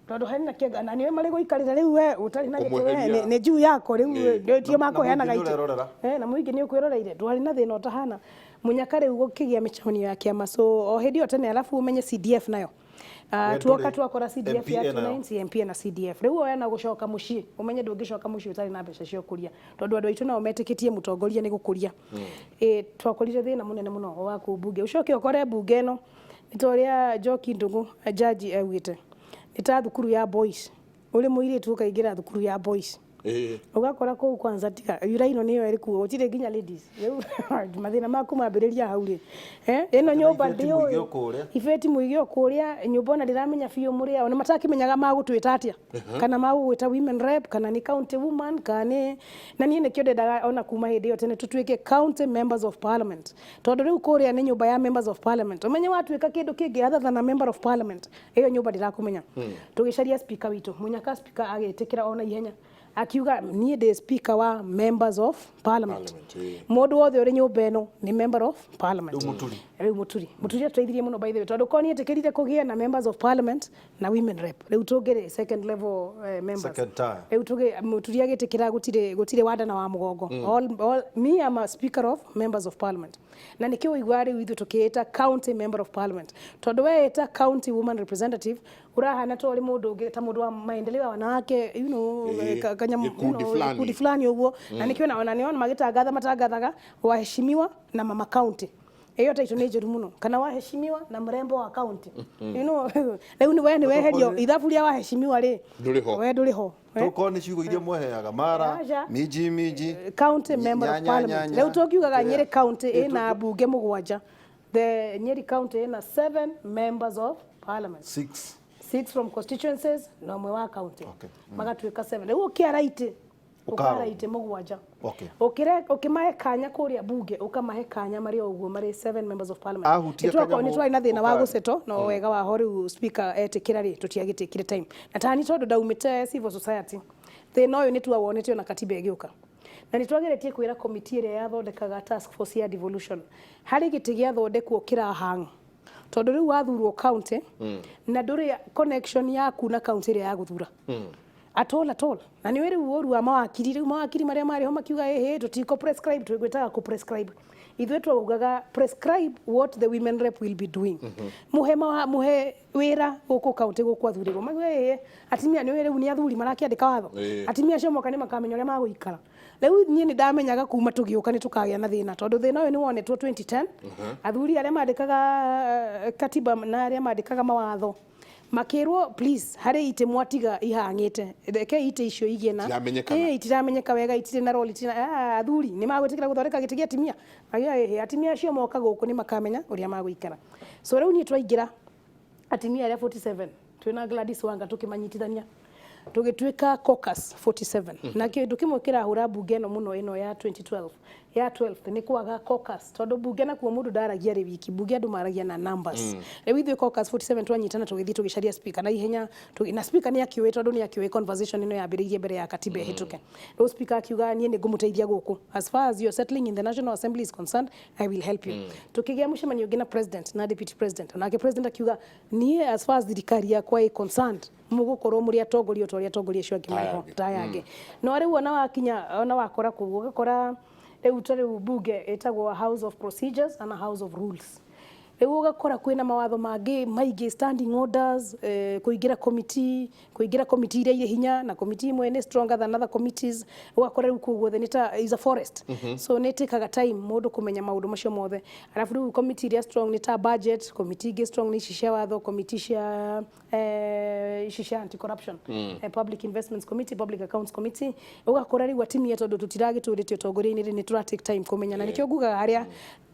tondũ hena kĩanga na nĩwe marĩ gũikarĩra. Rĩu we ũtarĩ na gĩtĩ we Kũmweheria. nĩ juu yako rĩu. Nĩ tio Na makũheanaga mũingĩ itĩ. nĩũrerorera. Na mũingĩ nĩ ũkwĩroreire. Ndwarĩ na thĩna ũtahana mũnyaka. Rĩu gũkĩgĩa mĩcemanio ya kĩama, so o hĩndĩ ĩyo tene, arabu ũmenye CDF nayo. We Tuoka ndũrĩ twakora CDF MP ya ĩnayo. 29 MP na CDF. Rĩu oya na gũcoka mũciĩ, ũmenye ndũngĩcoka mũciĩ ũtarĩ na mbeca cia ũkũria, tondũ andũ aitũ nao metĩkĩtie mũtongoria nĩ gũkũria. Twakorire thĩna mũnene mũno wa kũu mbunge. Ũcoke ũkore mbunge ĩno nĩ ta ũrĩa Njoki Ndung'u jaji augĩte, nĩ ta thukuru ya boys. Ũrĩ mũirĩtu ũkaingĩra thukuru ya boys, ũgakora kũu kwanza tiga yuraino nĩyo ĩrĩ kuo, gũtirĩ nginya ladies. Rĩu mathĩna maku mambĩrĩria hau rĩ, ĩno nyũmba Ibeti mũige ndĩũĩ. o kũrĩa. Ibeti mũige o kũrĩa nyũmba, ona ndĩramenya biũ mũrĩa ona matakĩmenyaga magũtwĩta atĩa, kana magũgwĩta women rep, kana nĩ county woman, kana nĩ. Na niĩ nĩkĩo ndendaga ona kuma hĩndĩ ĩyo tene tũtuĩke county members of parliament, tondũ rĩu kũrĩa nĩ nyũmba ya members of parliament. Ũmenye watuĩka kĩndũ kĩngĩ other than a member of parliament, ĩyo nyũmba ndĩrakũmenya. Tũgĩcaria speaker witũ mũnyaka, speaker agĩtĩkĩra ona ihenya, akiuga, "Niĩ ndĩ speaker wa members of parliament." Parliament, ĩĩ. Mũndũ wothe ũrĩ nyũmba ĩno nĩ member of parliament. Rĩu Mũturi. Rĩu Mũturi atũteithirie mũno, by the way, tondũ korwo nĩ etĩkĩrire kũgĩe na members of parliament na women rep, rĩu tũngĩrĩ second level members. Second tier. Rĩu tũgĩ Mũturi agĩtĩkĩra gũtirĩ wandana wa mũgongo. All, me am a speaker of members of parliament, na nĩkĩo ũiguaga rĩu ithuĩ tũkĩĩta county member of parliament, tondũ weĩta county woman representative ũrahana ta ũrĩ mũndũ ũngĩ, ta mũndũ wa maendeleo ya wanawake, kanyamu, gĩkundi fulani. Gĩkundi fulani ũguo. Na nĩkĩo ona nĩona magĩtangatha matangathaga waheshimiwa na mama county. Ĩyo taitũ nĩ njũru mũno, kana waheshimiwa na mrembo wa county. Rĩu nĩ we nĩ weherio ithabu rĩa waheshimiwa rĩ. Ndũrĩ ho. We ndũrĩ ho. Tokorwo nĩ ciugo iria mweheaga mara Aca. minji minji. County member of Nyanya, parliament. nyanya. Rĩu tũngiugaga Kĩrĩa? Nyeri County ĩna mbunge mũgwanja, the Nyeri County ĩna seven members of parliament. Six. Six from constituencies na ũmwe wa county. Magatuĩka seven. Rĩu ũkĩara itĩ, Ũkara. ũkara itĩ mũgwanja. Ũkĩmahe kanya kũrĩa bunge, ũkamahe kanya marĩ o ũguo marĩ seven members of parliament. Ahutia Nĩtwakorwo kanyamũ, nĩ twarĩ na thĩna wa ũkara. gũceto no wega waho rĩu speaker etĩkĩra rĩ, tũtiagĩtĩkire time na tani, tondũ ndaumĩte civil society. Thĩna ũyũ nĩ tuawonete ona katiba ĩgĩũka, na nĩ twageretie kwĩra komiti ĩrĩa yathondekaga task force ya devolution harĩ gĩtĩ gĩathondekwo kĩrahang, tondũ rĩu wathurwo county na ndũrĩ connection yaku na county ĩrĩa yagũthura at all, at all. Na nĩ rĩu ũru wa mawakiri, rĩu mawakiri marĩa marĩ ho makiuga, "Ĩhĩ, tũtiko prescribe." Twĩgwĩtaga kũ prescribe, ithuĩ twaugaga prescribe what the women rep will be doing. Muhe muhe wĩra gũkũ county gũkũ athurĩrwo. Mauga, "Ĩhĩ, atimia nĩ rĩu nĩ athuri marakĩandĩka watho." Atimia acio moka nĩ makamenya ũrĩa magũikara. Rĩu niĩ nĩ ndamenyaga kuma tũgĩũka nĩ tũkagĩa na thĩna, tondũ thĩna ũyũ nĩ wonetwo 2010. Athuri arĩa mandĩkaga katiba na arĩa mandĩkaga mawatho makĩrwo, "Please, harĩ itĩ mwatiga ihang'ĩte, reke itĩ icio igĩe na Itiramenyekana. Itiramenyeka wega, itirĩ na role, itirĩ na athuri nĩ magwĩtĩkĩra gũthondeka gĩtĩ gĩa atimia." Magiuga, "Ĩhĩ, atimia acio moka gũkũ nĩ makamenya ũrĩa magũikara." So rĩu niĩ twaingĩra atimia arĩa 47 twĩna Gladys Wanga, tũkĩmanyitithania tũgĩtuĩka caucus 47. Na kĩndũ kĩmwe kĩrahũra mbunge ĩno mũno, ĩno ya 2012 ya 12, nĩ kwaga caucus, tondũ mbunge nakuo mũndũ ndaragia arĩ wiki, mbunge andũ maragia na numbers. Rĩu ithuĩ caucus 47 twanyitana, tũgĩthiĩ tũgĩcaria speaker na ihenya, na speaker nĩ akĩũĩ, tondũ nĩ akĩũĩ conversation ĩno yambĩrĩirie mbere ya katiba ĩhĩtũke. Rĩu speaker akiuga, "Niĩ nĩ ngũmũteithia gũkũ. As far as your settling in the National Assembly is concerned, I will help you." Tukĩgĩa mũcemanio ũngĩ na president na deputy president, nake president akiuga, "Niĩ as far as thirikari yakwa ĩ concerned, mũgũkorwo mũrĩ atongoria o ta ũrĩa atongoria acio angĩ marĩ ho." Aya angĩ. Ta aya angĩ. No rĩu ona wakinya, ona wakora kũu, ũgakora rĩu ta rĩu bunge ĩtagwo House of Procedures and House of Rules. Rĩu ũgakora kwĩna mawatho mangĩ maingĩ, standing orders, kũingĩra committee iria irĩ hinya, na committee imwe nĩ stronger than other committees. Ũgakora rĩu kũu guothe nĩ ta is a forest, so nĩ ĩtĩkaga time mũndũ kũmenya maũndũ macio mothe. Arabu rĩu committee iria strong nĩ ta budget committee, ingĩ strong nĩ ici cia watho, committee cia ici cia anti corruption, public investments committee, public accounts committee. Ũgakora rĩu atimia, tondũ tũtiragĩtũrĩte ũtongoria-inĩ rĩ, nĩ tũra take time kũmenya, na nĩkĩo ngugaga harĩa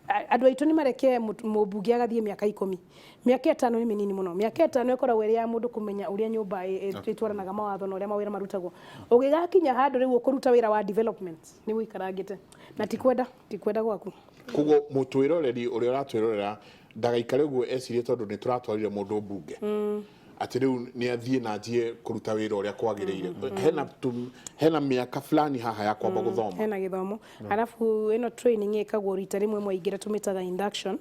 andũ aitũ nĩ mareke mũmbunge agathiĩ mĩaka 10. Mĩaka 5 nĩ mĩnini mũno. Mĩaka 5 ĩkoragwo ĩrĩ ya mũndũ kũmenya ũrĩa nyũmba ĩtwaranaga, mawatho na ũrĩa mawĩra marutagwo. Ũgĩgakinya handũ rĩu ũkũruta wĩra wa development, nĩ ũikarangĩte na ti kwenda gwaku. Koguo mũtwĩroreri ũrĩa ũratwĩrorera ndagaikare ũguo ecirie tondũ nĩ tũratwarire mũndũ mbunge atĩ rĩu nĩ athiĩ na anjie kũruta wĩra ũrĩa kwagĩrĩire. Hena mĩaka fulani haha ya kwamba gũthoma. Hena gĩthomo, arabu ĩno training ĩkagwo rita rĩmwe mwaingĩra, tũmĩtaga induction.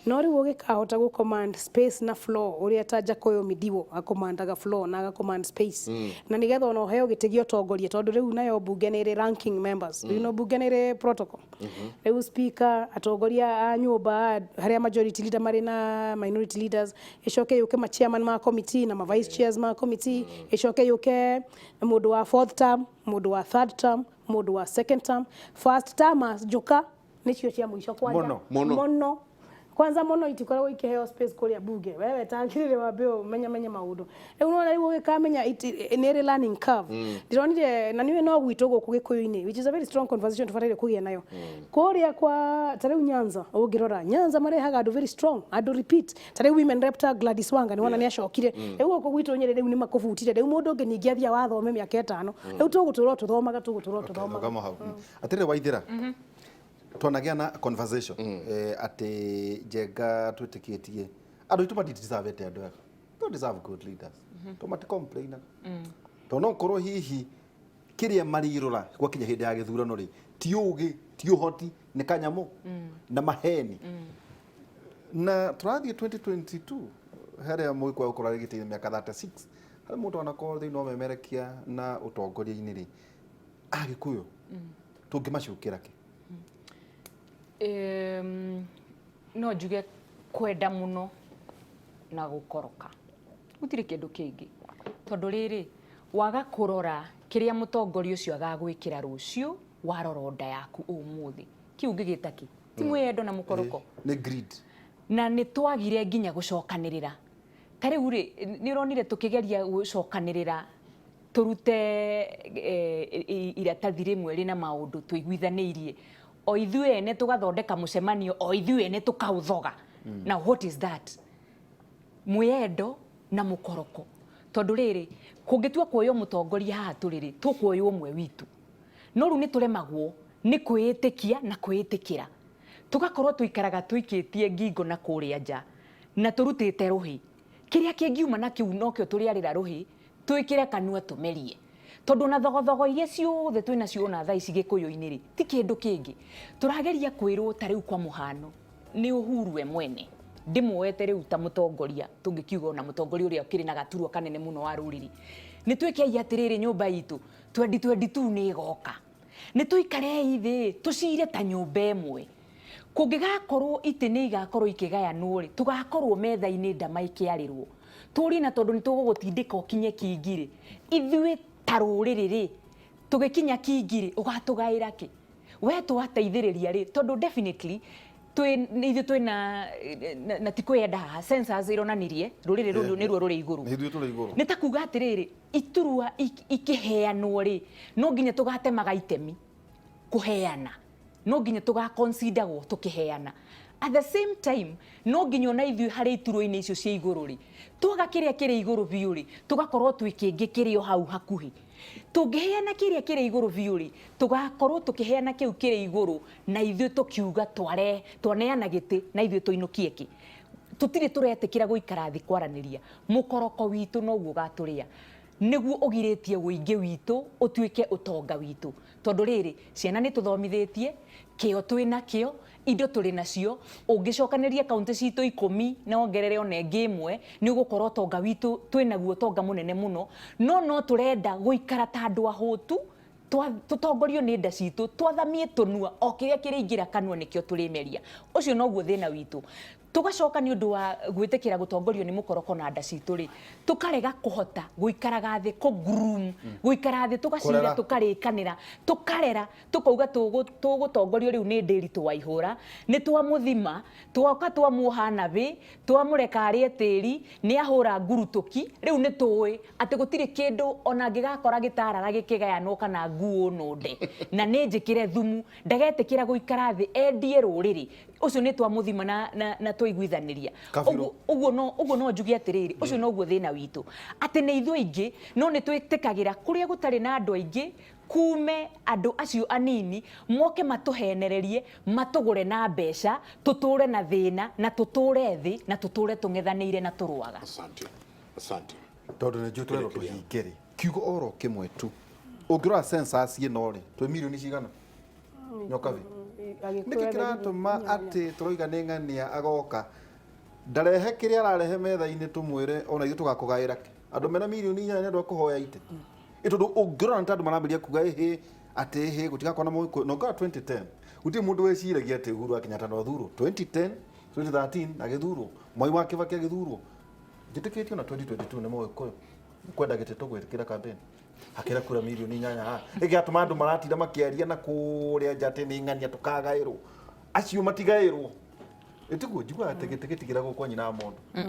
No rĩu ũgĩkahota gũ command space na floor ũrĩa ta Jakoyo Midiwo akomandaga floor na aga command space, na nĩgetha ona ũheo gĩtĩ gĩa ũtongoria, tondũ rĩu nayo mbunge nĩ ĩrĩ ranking members. Rĩu no mbunge nĩ ĩrĩ protocol. Rĩu speaker, atongoria a nyũmba, harĩa majority leader marĩ na minority leaders, ĩcoke yũke ma chairman ma committee na ma vice chairs ma committee, ĩcoke yũke mũndũ wa fourth term, mũndũ wa third term, mũndũ wa second term. First termers njuka nĩcio cia mũico kwanja. Mũno. Mũno. Mũno kwanza mũno, itikoragwo ikĩheo space kũrĩa bunge. Wewe tagĩrĩre wambe ũmenye menye maũndũ. Rĩu nona rĩu ũgĩkamenya nĩ ĩrĩ learning curve. Ndĩronire na niĩ no gwitũ gũkũ Gĩkũyũ-inĩ, which is a very strong conversation tũbataire kũgĩa nayo kũrĩa kwa ta rĩu Nyanza. Ũngĩrora Nyanza, marehaga andũ very strong, andũ repeat, ta rĩu women rep ta Gladys Wanga, nĩ wona nĩ acokire. Rĩu gũkũ gwitũ Nyĩrĩ rĩu nĩ makũbutire. Rĩu mũndũ ũngĩ ningĩ athia wathome mĩaka 5, rĩu tũgũtũra o tũthomaga, tũgũtũra o tũthomaga. Rũgama hau. Atĩrĩrĩ Waithĩra, twanagĩa na conversation atĩ Njenga twĩtĩkĩtie andũ aitũ matideservete andũ ega, don't deserve good leaders, to maticomplainaga, to no korwo hihi kĩrĩa marirora gwakinya hĩndĩ ya gĩthurano rĩ, ti ũgĩ, ti ũhoti, nĩ kanyamũ na maheni. Na tũrathiĩ 2022 harĩa mũgĩkũyũ gũkorwo arĩ gĩtĩ-inĩ mĩaka 36, harĩ mũndũ anakorwo thĩinĩ wa memerekia na ũtongoria-inĩ rĩ, Agĩkũyũ tũngĩmacukĩra kĩ? No njuge kwenda mũno na gũkoroka, gũtirĩ kĩndũ kĩngĩ, tondũ rĩrĩ waga kũrora kĩrĩa mũtongoria ũcio agagwĩkĩra rũciũ, warora nda yaku ũmũthĩ, kĩu ũngĩgĩta kĩ ti mwĩyendo na mũkoroko. Nĩ greed. Na nĩ twagire nginya gũcokanĩrĩra. Ta rĩu rĩ, nĩ ũronire tũkĩgeria gũcokanĩrĩra tũrute iratathi rĩmwe rĩna maũndũ tũiguithanĩirie o ithuĩ ene, tũgathondeka mũcemanio o ithuĩ ene, tũkaũthoga. Now what is that? Mwĩyendo na mũkoroko, tondũ rĩrĩ kũngĩtua kuoywo mũtongoria haha tũrĩ rĩ, tũkuoywo ũmwe witũ, no rĩu nĩ tũremagwo nĩ kwĩĩtĩkia na kwĩĩtĩkĩra, tũgakorwo tũikaraga tũikĩtie ngingo na kũrĩa nja na tũrutĩte rũhĩ. Kĩrĩa kĩngiuma na kĩu nokĩo tũrĩarĩra rũhĩ, twĩkĩre kanua tũmerie, tondũ na thogothogo iria ciothe twĩ nacio ona thaa ici Gĩkũyũ-inĩ rĩ, ti kĩndũ kĩngĩ tũrageria kwĩrwo. Ta rĩu kwa mũhano nĩ Uhuru we mwene, ndĩmuoete rĩu ta mũtongoria, tũngĩkiuga ona mũtongoria ũrĩa ũkĩrĩ na gaturwa kanene mũno wa rũrĩrĩ, nĩ twĩkei atĩrĩrĩ, nyũmba itũ 2022 nĩ ĩgoka, nĩ tũikarei thĩ tũcire ta nyũmba ĩmwe. Kũngĩgakorwo itĩ nĩ igakorwo ikĩgayanwo rĩ, tũgakorwo metha-inĩ ndama ikĩarĩrwo tũrie, na tondũ nĩ tũgũgũtindĩka ũkinye kingi rĩ, ithuĩ ta rũrĩrĩ rĩ, tũgĩkinya kingi rĩ, ũgatũgaĩra kĩ we twateithĩrĩria rĩ? Tondũ definitely twĩ ithuĩ twĩ na ti kwĩyenda haha, census ironanirie rũrĩrĩ rũrũ nĩruo rũrĩ igũrũ. Nĩ ithuĩ tũrĩ igũrũ. Nĩ ta kuga atĩrĩrĩ, iturwa ikĩheanwo rĩ, no nginya tũgatemaga itemi kũheana, no nginya tũgaconsiderwo tũkĩheana. At the same time, no nginya ona ithuĩ harĩ iturwa-inĩ icio cia igũrũ rĩ, twaga kĩrĩa kĩrĩ igũrũ biũ rĩ, tũgakorwo twĩ kĩngĩ kĩrĩ o hau hakuhĩ. Tũngĩheana kĩrĩa kĩrĩ igũrũ biũ rĩ, tũgakorwo tũkĩheana kĩu kĩrĩ igũrũ, na ithuĩ tũkiuga tware twaneana gĩtĩ na ithuĩ tũinũkie kĩ. Tũtirĩ tũretĩkĩra gũikara thĩ kwaranĩria. Mũkoroko witũ noguo ũgatũrĩa, nĩguo ũgirĩtie ũingĩ witũ ũtuĩke ũtonga witũ, tondũ rĩrĩ ciana nĩ tũthomithĩtie, kĩo twĩ nakĩo, indo tũrĩ nacio. Ũngĩcokanĩria kaunti citũ 10 na wongerere ona ĩngĩ ĩmwe, nĩ ũgũkorwo ũtonga witũ twĩ naguo ũtonga mũnene mũno, no tũrenda gũikara ta andũ ahũtu, tũtongorio nĩ nda citũ, twathamie tũnua, o kĩrĩa kĩrĩingĩra kanua nĩkĩo tũrĩmeria. Ũcio noguo thĩna witũ. Tugacoka nĩ ũndũ wa gwĩtĩkĩra gũtongorio nĩ mũkoroko na nda citũ rĩ, tũkarega kũhota gũikaraga thĩ, kũ groom, gũikara thĩ tũgacira, Kũrera. Tũkarĩkanĩra, tũkarera, tũkauga tũgũtongorio rĩu nĩ Ndĩritũ wa Ihũra. Nĩ twamũthima, twoka twamuoha nabĩ, twamũreka arĩe tĩri, nĩ ahũra ngurutũki. Rĩu nĩ tũĩ atĩ gũtirĩ kĩndũ ona angĩgakora gĩtarara gĩkĩgayanwo kana nguo nũnde na nĩ njĩkĩre thumu, ndagetĩkĩra gũikara thĩ endie rũrĩrĩ ũcio. Nĩ twamũthima na twaiguithanĩria. Kabirũ. Ũguo no njuge atĩrĩrĩ, ũcio noguo thĩna witũ, atĩ nĩ ithuĩ aingĩ, no nĩ twĩtĩkagĩra kũrĩa gũtarĩ na andũ aingĩ kume andũ acio anini moke matũhenererie, matũgũre na mbeca, tũtũre na thĩna na tũtũre thĩ na tũtũre tũng'ethanĩire na tũrũaga. Asante, asante. Tondũ nĩ njũĩ tũrerwo tũhinge rĩ, kiugo oro kĩmwe tu. Ũngĩrora census ĩno rĩ, twĩ mirioni cigana, Nyokabi? Nĩkĩ kĩratũma atĩ tũroiga nĩ ng'ania agoka ndarehe kĩrĩa ararehe metha-inĩ, tũmwĩre ona ithuĩ tũgakũgaĩra kĩ? Andũ mena mirioni 8 nĩ andũ a kũhoya itĩ. Ĩ tondũ ũngĩrora nĩ ta andũ marambĩrĩria kuga ĩhĩ atĩ ĩhĩ gũtigakorwo na mũgĩkũyũ, na ũngĩrora 2010 gũtirĩ mũndũ weciragia atĩ Uhuru wa Kenyatta no athurwo 2010, 2013 agĩthurwo, Mwai wa Kibaki agĩthurwo, njĩtĩkĩtie ona 2022 nĩ mũgĩkũyũ kwenda gĩtĩ tũgwĩkĩra campaign akĩra kura mirioni 8 haha ĩgĩatũma andũ maratinda makĩaria na kũrĩa nja atĩ nĩ ng'ania tũkagaĩrwo, acio matigaĩrwo. Ĩtiguo njiguaga atĩ gĩtĩ gĩtigĩragwo kwa nyina wa mũndũ.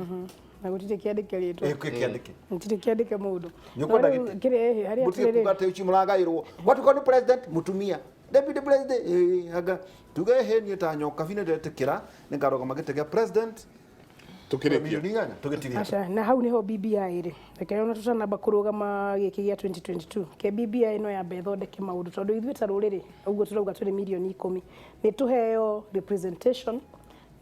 Na gũtirĩ kĩandĩke rĩtwa. Ĩ, kĩandĩke. Gũtirĩ kĩandĩke mũndũ. Nĩ ũkwenda No rĩu gĩtĩ? kĩrĩa ĩhĩ harĩa Mũtige atĩrĩrĩ kuga atĩ ũcio mũragaĩrwo gwatuĩka nĩ president mũtumia, deputy president, ĩ anga tuge ĩhĩ. Niĩ ta Nyokabi nĩ ndetĩkĩra nĩ ngarũgama gĩtĩ gĩa president. Tukĩrĩkie. Mirioni 8 tũgĩtiria. Aca, na hau niho BBI ĩrĩ. Reke ona tũtanamba kũrũgama gĩkĩ gĩa 2022 ke BBI no yambe ĩthondeke maũndũ, tondũ ithuĩ ta rũrĩrĩ ũguo tũrauga tũrĩ mirioni 10, nĩ tũheo representation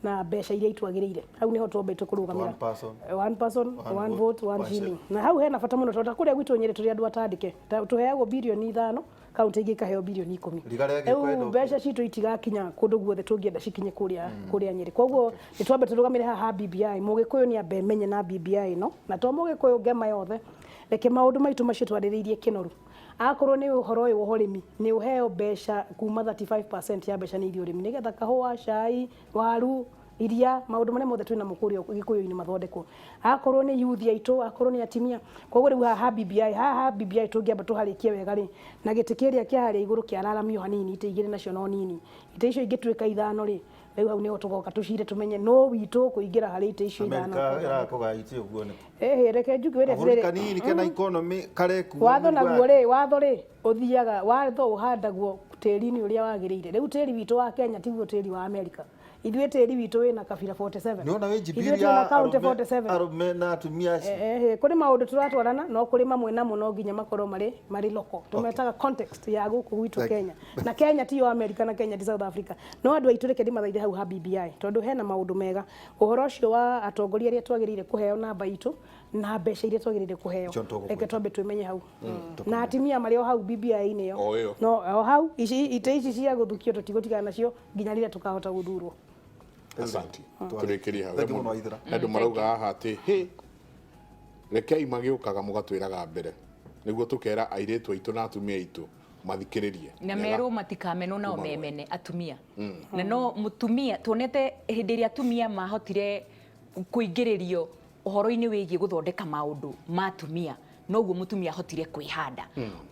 na mbeca iria itwagĩrĩire. Hau niho twambĩte kũrũgamĩra. One person. One person, one one vote, vote, one one shilling. Na hau hena bata mũno, tondũ ta kũrĩa gwitũ Nyĩrĩ tũrĩ andũ atandĩke. Tũheagwo birioni 5, kaunti ingĩ ikaheo birioni 10. Riga rĩa Gĩkũyũ Rĩu ndo- mbeca citũ itigakinya kũndũ guothe tũngĩenda cikinye kũrĩa Nyĩrĩ. Koguo nĩ twambe tũrũgamĩre haha ha BBI. Mũgĩkũyũ nĩ ambe menye na BBI ĩno, na to mũgĩkũyũ, ngema yothe. Reke maũndũ maitũ macio twarĩrĩirie kĩnoru. Akorwo nĩ ũhoro ũyũ wa ũrĩmi, nĩ ũheo mbeca kuma 35% ya mbeca nĩ irio ũrĩmi, nĩgetha kahũa, cai, waru, iria, maũndũ marĩa mothe twĩnamo kũrĩa gĩkũyũ-inĩ mathondekwo. Akorwo nĩ youth aitũ, akorwo nĩ atimia. Koguo rĩu haha BBI, haha BBI tũngĩamba tũharĩkie wega rĩ, na gĩtĩ kĩrĩa kĩa harĩa igũrũ kĩararamio hanini, itĩ igĩrĩ nacio no nini, itĩ icio ingĩtuĩka ithano rĩ, rĩu hau nĩho tũgoka tũcire tũmenye no witũ kũingĩra harĩ itĩ icio ithano. Amerika ĩrakũgaya itĩ ũguo nĩkĩ? Ĩhĩ, reke njuge Kabũrũri atĩrĩrĩ, kanini kena economy karekua watho mũrigo naguo yake. rĩ, watho rĩ ũthiaga, watho ũhandagwo tĩri-inĩ ũrĩa wagĩrĩire. Rĩu tĩri witũ wa Kenya tiguo tĩri wa Amerika. Ithuĩ tĩri witũ wĩna kabira 47. Nĩwona wĩ Ithuĩ njibiri twĩna ya kaunti arũme 47. Arũme na atumia acio. Kũrĩ maũndũ tũratwarana, no kũrĩ mamwe namo no nginya makorwo marĩ local. Tũmetaga context ya gũkũ gwitũ. Thank you. Kenya na Kenya tiyo America, na Kenya ti South Africa. No andũ aitũ, reke ndĩmathaithe hau ha BBI, tondũ hena maũndũ mega, ũhoro ũcio wa atongoria arĩa twagĩrĩire kũheo namba itũ na mbeca iria twagĩrĩire kũheo. Icio nĩtũgũkwĩra. Reke twambe twĩmenye hau na atimia marĩ o hau BBI-inĩ ĩyo. O ĩyo. No o hau ici itĩ ici cia gũthukio tũtigũtigana nacio nginya rĩrĩa tũkahota gũthurwo. Asante, tũrĩkĩrie hau. Thank you mũno, Waithera. Andũ marauga haha atĩ hĩ, rekei magĩũkaga mũgatwĩraga mbere nĩguo tũkera airĩtu aitũ na atumia aitũ mathikĩrĩrie. Na Mega. merwo matikamenwo nao Kuma rwe. memene atumia, na no mutumia tuonete hĩndĩ ĩrĩa atumia mahotire kũingĩrĩrio ũhoro-inĩ wĩgiĩ gũthondeka maũndũ ma atumia, noguo mũtumia ahotire kwĩhanda.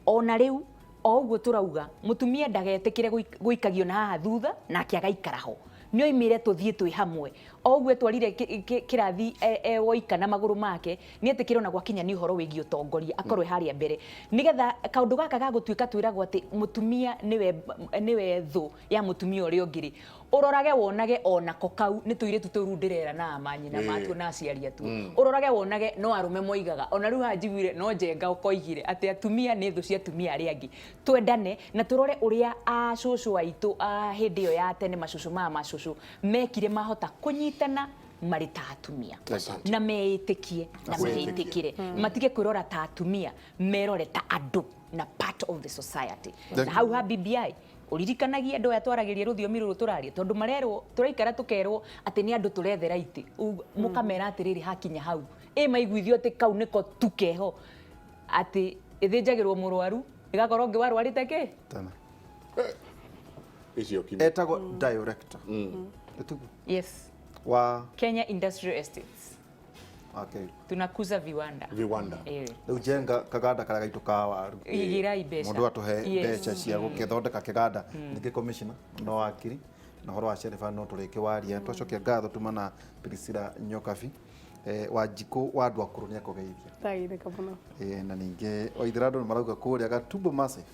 Ona rĩu o ũguo tũrauga mũtumia ndagetĩkĩre gũikagio na haha thutha nake agaikara ho, nĩ oimĩre tũthiĩ twĩ hamwe. O ũguo etwarire kĩrathi e woika na magũrũ make, nĩ etĩkĩre ona gwakinya nĩ ũhoro wĩgiĩ ũtongoria akorwo e harĩa mbere, nĩgetha kaũndũ gaka ga gũtuĩka twĩragwo atĩ mũtumia nĩwe thũ ya mũtumia ũrĩa ũngĩ rĩ, ũrorage wonage onako kau nĩ tũirĩtu tũu rĩu ndĩrera na manyina matuo na aciari atuo, ũrorage wonage no arũme moigaga. Ona rĩu haha njiguire no Njenga ũkoigire atĩ atumia nĩ thũ cia atumia arĩa angĩ. Twendane na tũrore ũrĩa acũcũ aitũ a hĩndĩ ĩyo ya tene, macũcũ maya macũcũ mekire mahota kũnyitana marĩ ta atumia. Asante. Na meĩtĩkie na Kwĩĩtĩkia. meĩtĩkĩre, matige kwĩrora ta atumia, merore ta andũ na part of the society. Thank Na hau ha BBI ũririkanagie andũ aya twaragĩria rũthiomi rũrũ tũraria, tondũ marerwo tũraikara tũkerwo atĩ nĩ andũ tũrethera itĩ. Mũkamera atĩrĩrĩ, hakinya hau ĩ maiguithio atĩ kau nĩko tu keho, atĩ ĩthĩnjagĩrwo mũrwaru ĩgakorwo ũngĩ warwarĩte kĩ. Tena. Icio kimi. Etagwo director. Ĩtiguo? Yes. Wa Kenya Industrial Estates. Okay. Tunakuza viwanda. Viwanda. Rĩu njenga kaganda karĩa gaitũ ka waru. Igĩrai mbeca. Mũndũ atũhe mbeca cia gũkĩthondeka kĩganda. Ningĩ commissioner no wakiri na ũhoro wa Sherifa no tũrĩkĩwaria. Twacokia ngatho tuma na Priscilla Nyokabi, Wanjikũ wa andũ akũrũ nĩ akũgeithia. Ndageithĩka mũno. Na ningĩ Waithĩra andũ nĩ marauga kũrĩa Gatumbo Massive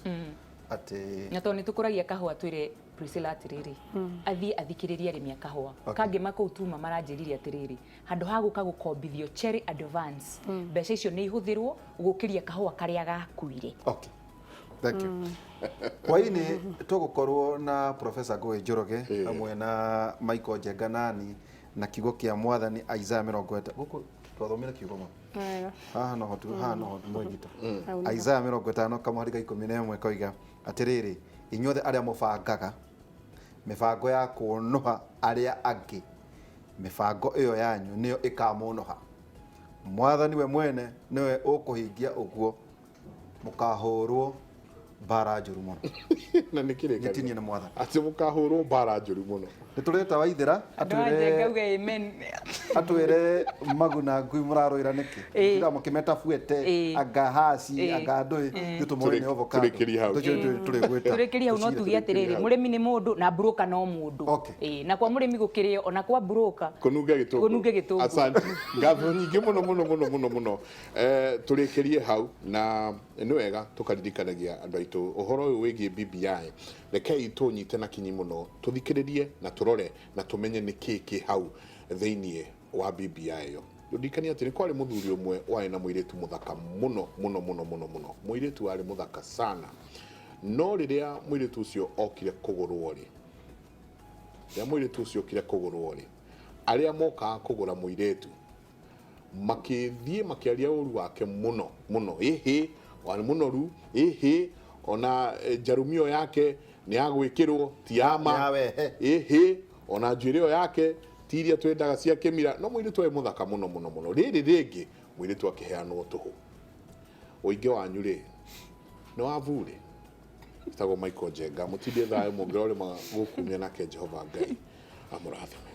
atĩ Na tondũ nĩ tũkũragia kahũa, twĩre Priscilla atĩrĩrĩ, athiĩ athikĩrĩrie arĩmi a kahũa. Kangĩma kũu tuma maranjĩrire atĩrĩrĩ, handũ ha gũka gũkombithio cherry advance, mbeca icio nĩ ihũthĩrwo gũkĩria kahũa karĩa gakuire. Okay. Thank you. Hwaĩ-inĩ tũgũkorwo na Professor Ngũgĩ Njoroge hamwe na Michael Njenga nani na kiugo kĩa mwathani Isaiah 50 gũkũ twathomire kiugo ma. Wega. Haha noho tu, haha noho mwegita. Hau nĩho. Isaiah 50 kamũhari ka 11 koiga atĩrĩrĩ, inyuothe arĩa mũbangaga mĩbango ya kũnũha arĩa angĩ, mĩbango ĩyo yanyu nĩyo ĩkamũnũha. Mwathani we mwene nĩwe ũkũhingia ũguo, mũkahũrwo mbara njũru mũno. Na nĩ kĩrĩkanĩro. Gĩtinie nĩ mwathani. Atĩ mũkahũrwo mbara njũru mũno. Nĩ tũreta Waithĩra Andũ a Njenga uge amen. Atwĩre maguna ngui mũrarũĩra nĩkĩ. Tira mũkĩmeta fuete, anga haci, anga ndũĩ, ithuĩ tũmoĩ nĩ avocado. Tũrĩkĩrie hau. Tũrĩgwĩta. Tũrĩkĩrie hau, no tuge atĩrĩrĩ, hau. Mũrĩmi nĩ mũndũ na mburũka no mũndũ. Na kwa mũrĩmi gũkĩrĩo ona kwa mburũka Kũnunge gĩtũngũrũ. Kũnunge gĩtũngũrũ. Asante. Ngatho nyingĩ mũno mũno mũno mũno mũno. Tũrĩkĩrie hau na nĩ wega tũkaririkanagia andũ aitũ ũhoro ũyũ wĩgiĩ BBI. Rekei tũnyite na kinyi mũno, tũthikĩrĩrie na tũrore na tũmenye nĩ kĩĩ kĩ hau thĩiniĩ wa BBI ĩyo. Ririkania atĩ nĩ kwarĩ mũthuri ũmwe warĩ na mũirĩtu mũthaka mũno mũno mũno mũno mũno, mũirĩtu warĩ mũthaka sana. No rĩrĩa mũirĩtu ũcio okire kũgũrwo rĩ, rĩrĩa mũirĩtu ũcio okire kũgũrwo rĩ, arĩa mokaga kũgũra mũirĩtu makĩthiĩ makĩaria ũru wake mũno mũno, ĩhĩ warĩ mũnoru, ĩhĩ ona njarumio yake nĩ ya gwĩkĩrwo ti ya ma, Ya wehe. Ĩhĩ ona njuĩrĩ ĩyo yake ti iria twendaga cia kĩmira, no mũirĩtu arĩ mũthaka mũno mũno mũno. Rĩrĩ rĩngĩ mũirĩtu akĩheanwo tũhũ. Ũingĩ wanyu rĩ nĩ wa burĩ. Etagwo Michael Njenga. Mũtindie thayũ, mũngĩrorĩma gũkumia nake Jehova Ngai amũrathime.